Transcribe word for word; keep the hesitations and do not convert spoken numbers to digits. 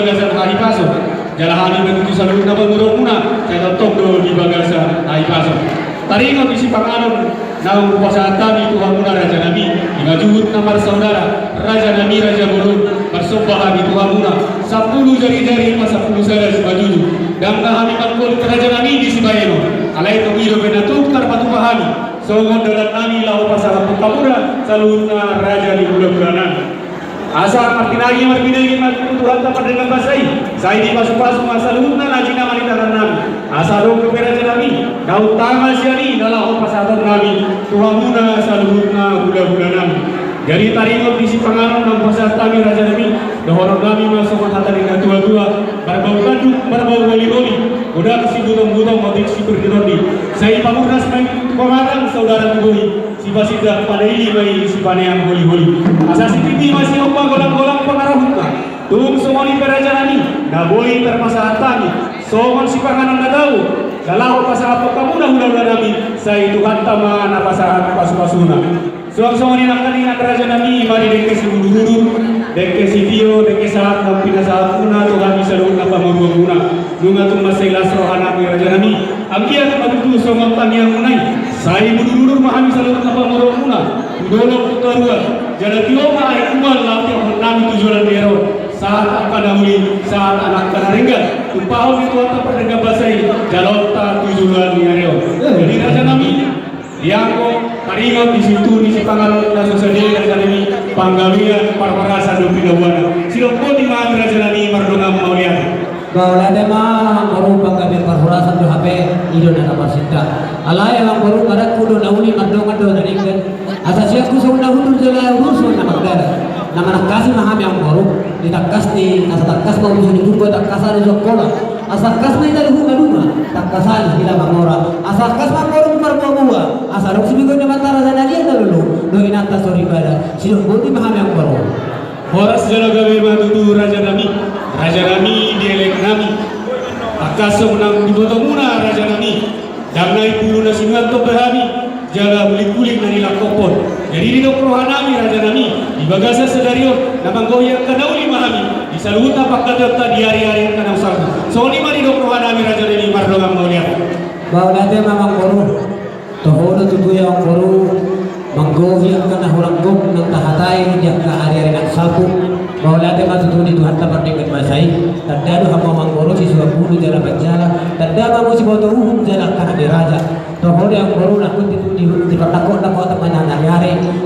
bagasan hahipason. Jala hami ma tutu saluhutna pamoruonmuna sai tongtong do di bagasan hahipason. Taringot di sipanganon na hupasahat hami tu hamuna rajanami, ima juhut na marsaudara, rajanami raja bolon, marsomba hami tu hamuna, sampulu jarijari pasampulu sada simanjujung. Ndang na hami mangkolit rajanami di sibahenon, alai tong i dope na tuk tarpatupa hami songon dalannami laho pasahathon hamuna saluhutna raja ni hulahulanami. Asa martinangi marbinege ma tutu Tuhanta pardenggan basa i, sai dipasupasu ma saluhutna na jinama ni tangannami. Asa adong dope rajanami na untama sian i na laho pasahatonnami tu hamuna saluhutna hulahulanami. Jadi taringot di sipanganon na hupasahat hami rajanami, dohononnami ma songon hata ni natuatua: Marbau tanduk, marbau holiholi, godang sibutongbutongan, otik sipiritondi. Sai pamurnas ma i tu pamatang, saudara tu bohi, sipasindak panaili ma i sipaneang holiholi. Asa sititi ma sihompa, golanggolang pangarahutna. Tung songon i pe rajanami na boi tarpasahat hami songon sipanganon na tau na laho pasahathon hamuna hulahulanami, sai Tuhanta ma na pasahat pasupasuna. Suang songon i nangkaningan rajanami, ima di dengke sihuduhudur, dengke sitio, dengke sahat na pinasahatmuna tu hami saluhutna pamoruonmuna. Nunga tung mansai las rohanami rajanami, anggiat ma tutu songon tangiangmuna i, sai huduhudur ma hami saluhutna pamoruonmuna tu dolok tu toruan, jala tio ma aek umbalan laho tiaphonnami tu joloan ni ari on, sahat angka na uli, sahat angka na denggan, tumpahon ni Tuhanta pardenggan basa i jaloonta tu joloan ni ari on. Jadi rajanami, di angka taringot di situtu ni sipanganon na so sadia i rajanami, panggabean parhorasan do pinaboaonna. Sidok boti ma hami rajanami mardongan mauliate. Mauliate ma amangboru, panggabean parhorasan do hape i do na marsindak. Alai amangboru, marangkup do na uli, mardongan do na denggan. Asa sian husongon na hundul jala hundul songon na mardalan. Na manangkasi ma hami amangboru, di tangkas ni, asa tangkas ma urusan ni purba, tangkasan ni jongkola. Asa tangkas ma hita di hungaluhunga, tangkasan hita mangora. Asa tangkas ma amangboru marbuabua, asa adong sipigon ni amanta raja na liat na lolo dohot inanta soripada. Sidok boti ma hami amangboru. Horas jala gabe ma tutu rajanami, rajanami di eleknami. Tangkas songon na dibotomuna rajanami, ndang na imbulu na sinuan tompa hami, jala hulinghuling na nilangkophon. Jadi didok rohanami rajanami, di bagasan sadari on na manggohi angka na uli ma hami di saluhutna pangkataionta di ariari angka na salpu. Songon i ma didok rohanami rajanami, mardongan mauliate. Mauliate ma amangboru. Toho do tutu i amangboru, manggohi angka na hurang gok na tahatai di angka ariari na salpu. Mauliate ma tutu di Tuhanta pardenggan basa i. Tanda do hamu amangboru sisuan bulu jala panjala, tanda ma hamu siboto uhum jala angka na diraja. Toho do amangboru, nangkin tutu di, di pardakot na kota manang ariari.